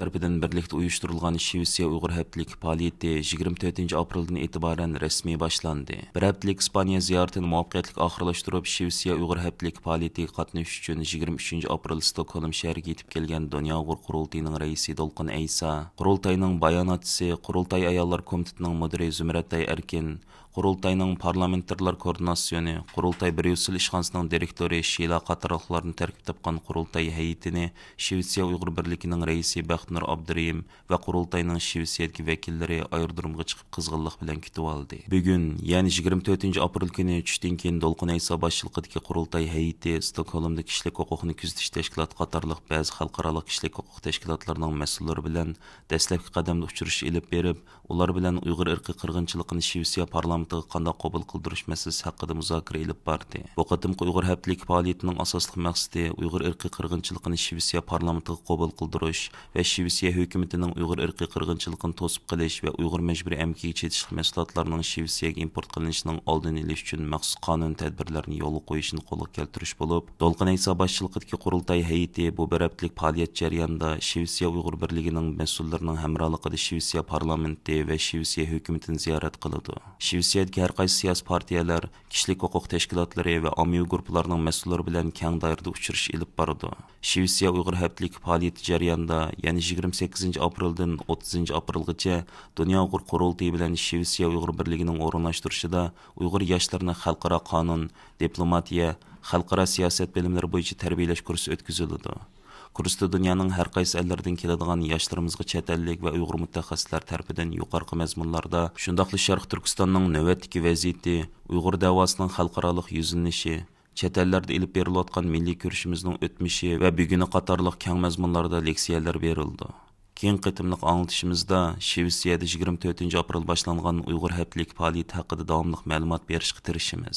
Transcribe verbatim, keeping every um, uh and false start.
تەرىپىدىن بىرلىكتە ئۇيۇشتۇرۇلغان شىۋېتسىيە ئۇيغۇر ھەپتىلىك پائالىيىتى يىگىرمە تۆتىنچى ئاپرېلدىن ئېتىبارەن رەسمىي باشلاندى. بىر ھەپتىلىك ئىسپانىيە زىيارىتىنى مۇۋەپپەقىيەتلىك ئاخىرلاشتۇرۇپ، شىۋېتسىيە ئۇيغۇر ھەپتىلىك پائالىيىتىگە قاتنىشىش ئۈچۈن يىگىرمە ئۈچىنچى ئاپرېل ستوكھولم شەھىرىگە يېتىپ كەلگەن دۇنيا ئۇيغۇر قۇرۇلتىيىنىڭ رەئىسى دولقۇن ئەيسا، قۇرۇلتاينىڭ باياناتچىسى، قۇرۇلتاي ئاياللار كومىتېتىنىڭ مۇدىرى زۇمرەتئاي ئەركىن، قۇرۇلتاينىڭ پارلامېنتارلار كوئوردىناتسىيونى، قۇرۇلتاي بريۇسسېل ئىشخانىسىنىڭ دىرېكتورى شىلا قاتارلىقلاردىن تەركىب تاپقان قۇرۇلتاي ھەيئىتىنى شىۋېتسىيە ئۇيغۇر بىرلىكىنىڭ رەئىسى بەختىنۇر ئابدۇرېھىم ۋە قۇرۇلتاينىڭ شىۋېتسىيەدىكى ۋەكىللىرى ئايرودرومغا چىقىپ قىزغىنلىق بىلەن كۈتۈۋالدى. بۈگۈن، يەنى يىگىرمە تۆتىنچى ئاپرېل كۈنى چۈشتىن كېيىن دولقۇن ئەيسا باشچىلىقىدىكى قۇرۇلتاي ھەيئىتى ستوكھولمدا كىشىلىك ھوقۇقنى كۆزىتىش تەشكىلاتى قاتارلىق بەزى خەلقئارالىق كىشىلىك ھوقۇق تەشكىلاتلىرىنىڭ مەسئۇللىرى بىلەن دەسلەپكى قەدەمدە ئۇچرىشىش ئېلىپ بېرىپ، ئۇلار بىلەن ئۇيغۇر ئىرقىي قىرغىنچىلىقىنى شىۋېتسىيە پارلامېنتىغا قانداق قوبۇل قىلدۇرۇش مەسىلىسى ھەققىدە مۇزاكىرە ئېلىپ باردى. بۇ قېتىمقى ئۇيغۇر ھەپتىلىك پائالىيىتىنىڭ ئاساسلىق مەقسىتى ئۇيغۇر ئىرقىي قىرغىنچىلىقىنى شىۋېتسىيە پارلامېنتىغا قوبۇل قىلدۇرۇش ۋە شىۋېتسىيە ھۆكۈمىتىنىڭ ئۇيغۇر ئىرقىي قىرغىنچىلىقىنى توسۇپ قېلىش ۋە ئۇيغۇر مەجبۇرىي ئەمگىكىگە چېتىشلىق مەھسۇلاتلارنىڭ شىۋېتسىيەگە ئىمپورت قىلىنىشىنىڭ ئالدىنى ئېلىش ئۈچۈن مەخسۇس قانۇن تەدبىرلىرىنى يولغا قويۇشنى قولغا كەلتۈرۈش بولۇپ، دولقۇن ئەيسا باشچىلىقىدىكى قۇرۇلتاي ھەيئىتى بۇ بىر ھەپتىلىك پائالىيەت جەريانىدا شىۋېتسىيە ئۇيغۇر بىرلىكىنىڭ مەسئۇللىرىنىڭ ھەمراھلىقىدا شىۋېتسىيە پارلامېنتى ۋە شىۋېتسىيە ھۆكۈمىتىنى زىيارەت قىلىدۇ. شىۋېتسىيەدىكى ھەر قايسى سىياسىي پارتىيەلەر، كىشىلىك ھوقۇق تەشكىلاتلىرى ۋە ئاممىۋى گۇرۇپپىلارنىڭ مەسئۇللىرى بىلەن كەڭ دائىرىدە ئۇچرىشىش ئېلىپ بارىدۇ. شىۋېتسىيە ئۇيغۇر ھەپتىلىك پائالىيىتى جەريانىدا يەنە يىگىرمە سەككىزىنچى ئاپرېلدىن ئوتتۇزىنچى ئاپرېلغىچە دۇنيا ئۇيغۇر قۇرۇلتىيى بىلەن شىۋېتسىيە ئۇيغۇر بىرلىكىنىڭ ئورۇنلاشتۇرۇشىدا ئۇيغۇر ياشلىرىنى خەلقئارا قانۇن، دىپلوماتىيە، خەلقئارا سىياسەت بىلىملىرى بويىچە تەربىيەلەش كۇرسى ئۆتكۈزۈلىدۇ. كۇرستا دۇنيانىڭ ھەر قايسى ئەللىرىدىن كېلىدىغان ياشلىرىمىزغا چەت ئەللىك ۋە ئۇيغۇر مۇتەخەسسىسلەر تەرىپىدىن يۇقىرىقى مەزمۇنلاردا، شۇنداقلا شەرقىي تۈركىستاننىڭ نۆۋەتتىكى ۋەزىيىتى، ئۇيغۇر دەۋاسىنىڭ خەلقئارالىق يۈزلىنىشى، چەت ئەللەردە ئېلىپ بېرىلىۋاتقان مىللىي كۈرىشىمىزنىڭ ئۆتمۈشى ۋە بۈگۈنى قاتارلىق كەڭ مەزمۇنلاردا لېكسىيەلەر بېرىلىدۇ. كېيىنكى قېتىملىق ئاڭلىتىشىمىزدا شىۋېتسىيەدە يىگىرمە تۆتىنچى ئاپرېل باشلانغان ئۇيغۇر ھەپتىلىك پائالىيىتى ھەققىدە داۋاملىق مەلۇمات بېرىشكە تىرىشىمىز.